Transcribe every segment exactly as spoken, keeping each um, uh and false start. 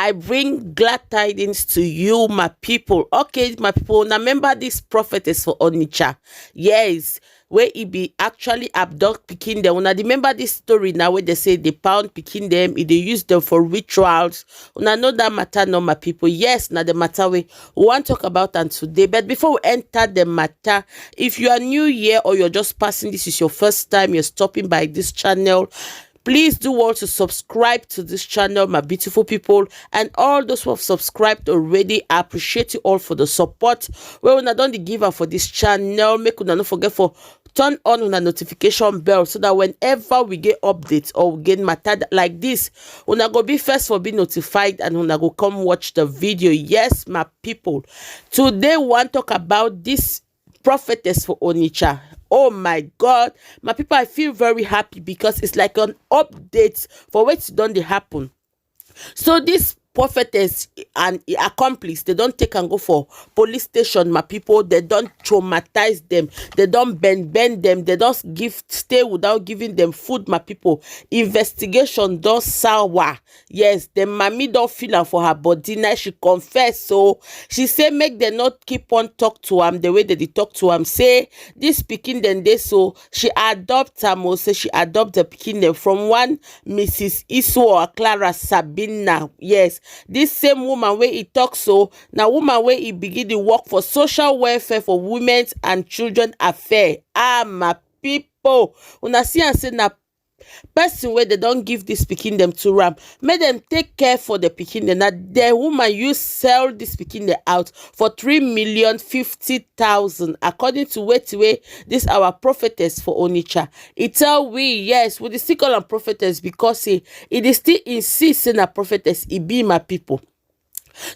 I bring glad tidings to you, my people. Okay, my people, now remember this prophetess for Onitsha. Yes, where he be actually abduct pikin dem. Una remember this story now where they say they pound pikin dem, e dey use them for rituals. Una know that matter, no, my people. Yes, now the matter we want talk about and today. But before we enter the matter, if you are new here or you're just passing, this is your first time, you're stopping by this channel, please do want to subscribe to this channel, my beautiful people, and all those who have subscribed already. I appreciate you all for the support. Well, una don dey give am for this channel, make una no forget for turn on una notification bell so that whenever we get updates or we get matter like this, una go be first for be notified and una go come watch the video. Yes, my people. Today we want talk about this prophetess for Onitsha. Oh my God, my people, I feel very happy because it's like an update for what don dey happen. So this prophetess and e accomplice, they don't take and go for police station, my people. They don't traumatize them. They don't bend bend them. They don't give stay without giving them food, my people. Investigation don sour. Yes, the mommy don't feel am for her body. Now she confess. So she say make they not keep on talk to am the way that they talk to am. Say this pikin then they so she adopt am or say she adopt the pikin dem from one Missus Isua Clara Sabina. Yes, this same woman where he talks so now woman where he begin the work for social welfare for women and children affair. Ah, my people, una see and say na person wey dem don give this pikin dem to am, make dem take care for the pikin dem. Na the woman use sell this pikin dem out for three million fifty thousand, according to wetin wey this our prophetess for Onitsha e tell we. Yes, we dey still call am prophetess because say e dey still insist say na prophetess e be, my people.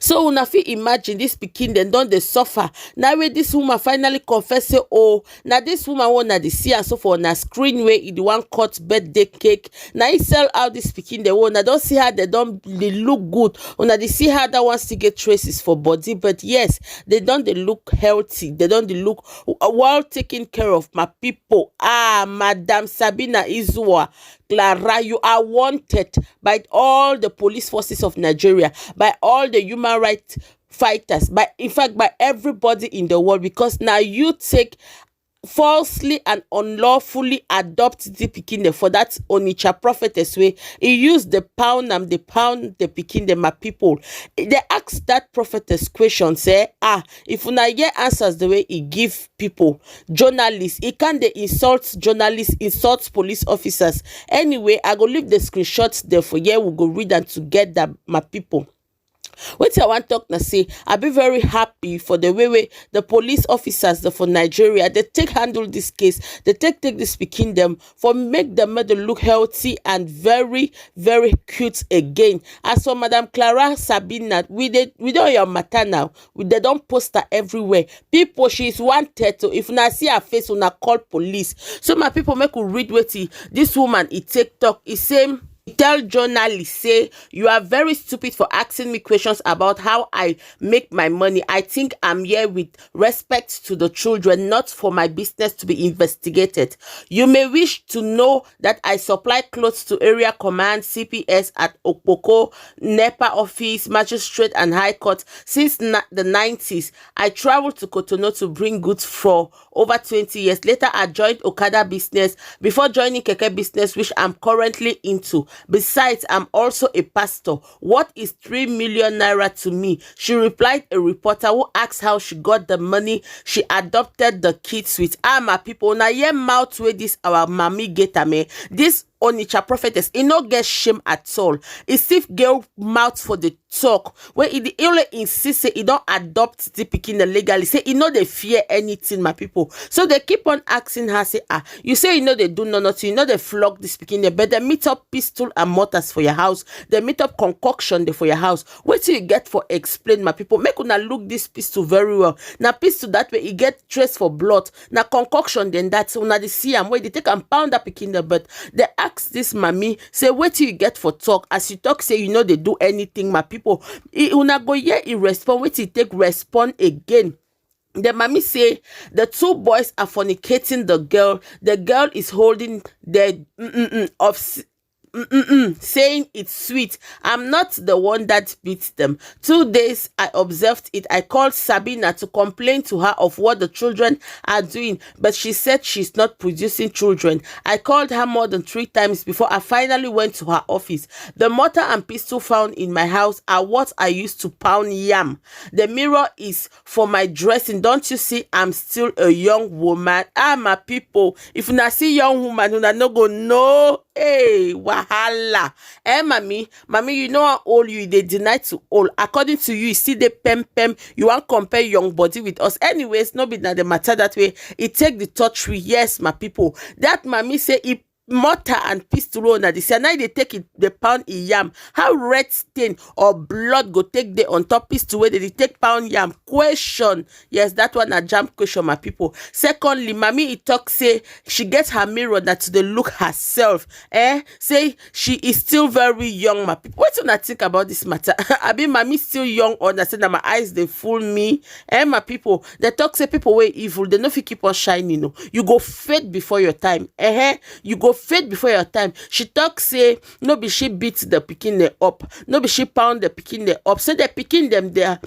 So una fit imagine this pikin dem don dey suffer. Na wey this woman finally confess say, oh, na this woman wey una dey see am so for una screen wey e dey wan cut birthday cake, na e sell out this pikin dem wey una don see how dem don dey look good. Una dey see how that one still get traces for body, but yes, dem don dey look healthy, dem don dey look w- well taken care of, my people. Ah, Madam Sabina Izuwa Clara, you are wanted by all the police forces of Nigeria, by all the human rights fighters, by, in fact, by everybody in the world, because now you take falsely and unlawfully adopt the pikin dem for that Onitsha prophetess wey e use the pound am, the pound the pikin dem, my people. They ask that prophetess question, say, ah, if una hear answers the way e give people, journalists, e can dey insult journalists, insult police officers. Anyway, I go leave the screenshots there for here. We go read them together, my people. Wetin I wan talk na say I be very happy for the way wey the police officers dem for Nigeria dey take handle this case, dey take take this pikin dem for make dem make dem look healthy and very very cute again. As for Madam Clara Sabina, we dey we don your matter now. We dey don post her everywhere. People, she is wanted. So if una see her face, una call police. So my people, make we read wetin this woman e take talk. E say e tell journalists say, you are very stupid for asking me questions about how I make my money. I think I'm here with respect to the children, not for my business to be investigated. You may wish to know that I supply clothes to area command, C P S at Okpoko, NEPA office, magistrate and high court since na- the nineties. I traveled to Cotonou to bring goods for over twenty years. Later, I joined Okada business before joining Keke business, which I'm currently into. Besides, I'm also a pastor. What is three million naira to me? She replied a reporter who asked how she got the money she adopted the kids with. Ah, my people, now hear mouth where this our mommy get am, eh? This Onitsha prophetess, e no get shame at all. E still get mouth for the talk wey e dey only insist say e don adopt the pikin legally, say e no dey fear anything, my people. So they keep on asking her, say, ah, you say you no dey do no nothing, you no dey flog this pikin dem, but they meet up pistol and mortars for your house, they meet up concoction dey for your house. Wetin you get for explain, my people? Make una look this pistol very well. Na pistol that way e get trace for blood. Na concoction then that una dey see am wey dey take am pound that pikin dem, but they ask this mommy say, wetin you get for talk? As you talk say you no dey do anything, my people, e una go hear e respond, wetin e take respond again. The mommy say the two boys are fornicating the girl. The girl is holding the mm, mm, mm, of s- mm-mm, saying it's sweet. I'm not the one that beat them. Two days I observed it. I called Sabina to complain to her of what the children are doing, but she said she's not producing children. I called her more than three times before I finally went to her office. The mortar and pistol found in my house are what I used to pound yam. The mirror is for my dressing. Don't you see I'm still a young woman? Ah, my people, if una see young woman, una no go know. Hey, wahala. Eh, mommy, mommy, you know how old you, they deny to old. According to you, you see the pem pem. You want compare young body with us. Anyways, no be na the matter that way. It take the touch we. Yes, my people. That mommy say it mortar and pistol on the say now they take it the pound in yam. How red stain or blood go take the on top pistol where they take pound yam? Question. Yes, that one a jam question, my people. Secondly, mommy, it talk say she gets her mirror that to dey look herself. Eh, say she is still very young, my people. What do you think about this matter? I mean, mommy still young, or na say na my eyes they fool me? Eh, my people, they talk say people wey evil, they no fit keep on shining. No, you go fade before your time. Eh, you go fade before your time. She talk say no be she beat the pikin dem up, no be she pound the pikin dem up. Say the pikin dem there,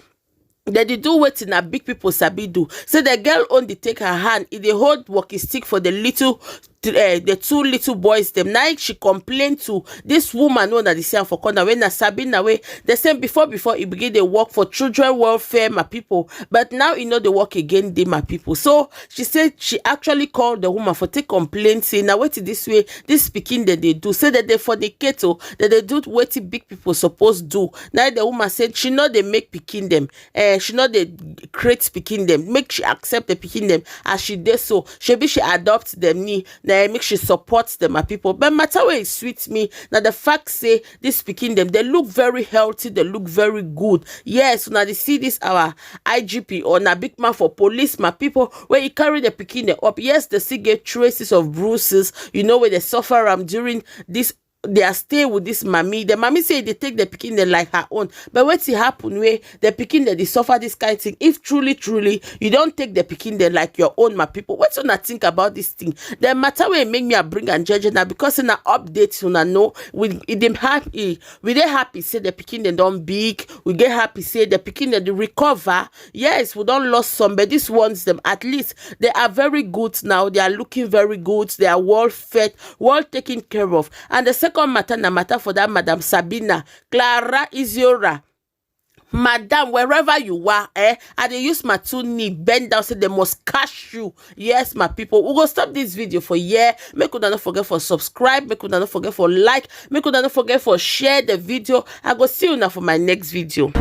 they dey do wetin na big people sabi do. Say the girl only take her hand, e dey hold walking stick for the little uh, the two little boys dem. Now she complained to this woman wey una dey see am for corner, wey na Sabina, wey they say before before he begin dey work for children welfare, my people, but now he no dey work again dey, my people. So she said she actually called the woman for take complaint, say na wetin this way this pikin dem dey do. Say that they for the keto that they do wetin big people suppose do. Now the woman said she no dey make pikin dem, eh, she no dey create pikin dem, make she accept the pikin dem as she dey. So shebi she adopt them ni, na make she support them, my people. But matter wey sweet me na the fact say this pikin dem, they look very healthy, they look very good. Yes, una dey see this our I G P or na big man for police, my people, where he carry the pikin dem up. Yes, they still get traces of bruises, you know, where they suffer am during this their stay with this mommy. The mommy say they take the pikin dem like her own. But wetin happen wey the pikin dem dey suffer this kind thing? If truly, truly, you don't take the pikin dem like your own, my people, what una think about this thing? The matter wey make me a bring and judge now because in an update, una know, we it dem happy. We dey happy say the pikin dem don big. We get happy say the pikin dem dey recover. Yes, we don't lost some, but these ones them at least they are very good now. They are looking very good. They are well fed, well taken care of. And the second matter na matter for that Madam Sabina Clara Iziora. Madam, wherever you are, eh, I dey use my two knee bend down, say they must catch you. Yes, my people, we go stop this video for here. Make una not forget for subscribe, make una not forget for like, make una not forget for share the video. I go see you now for my next video.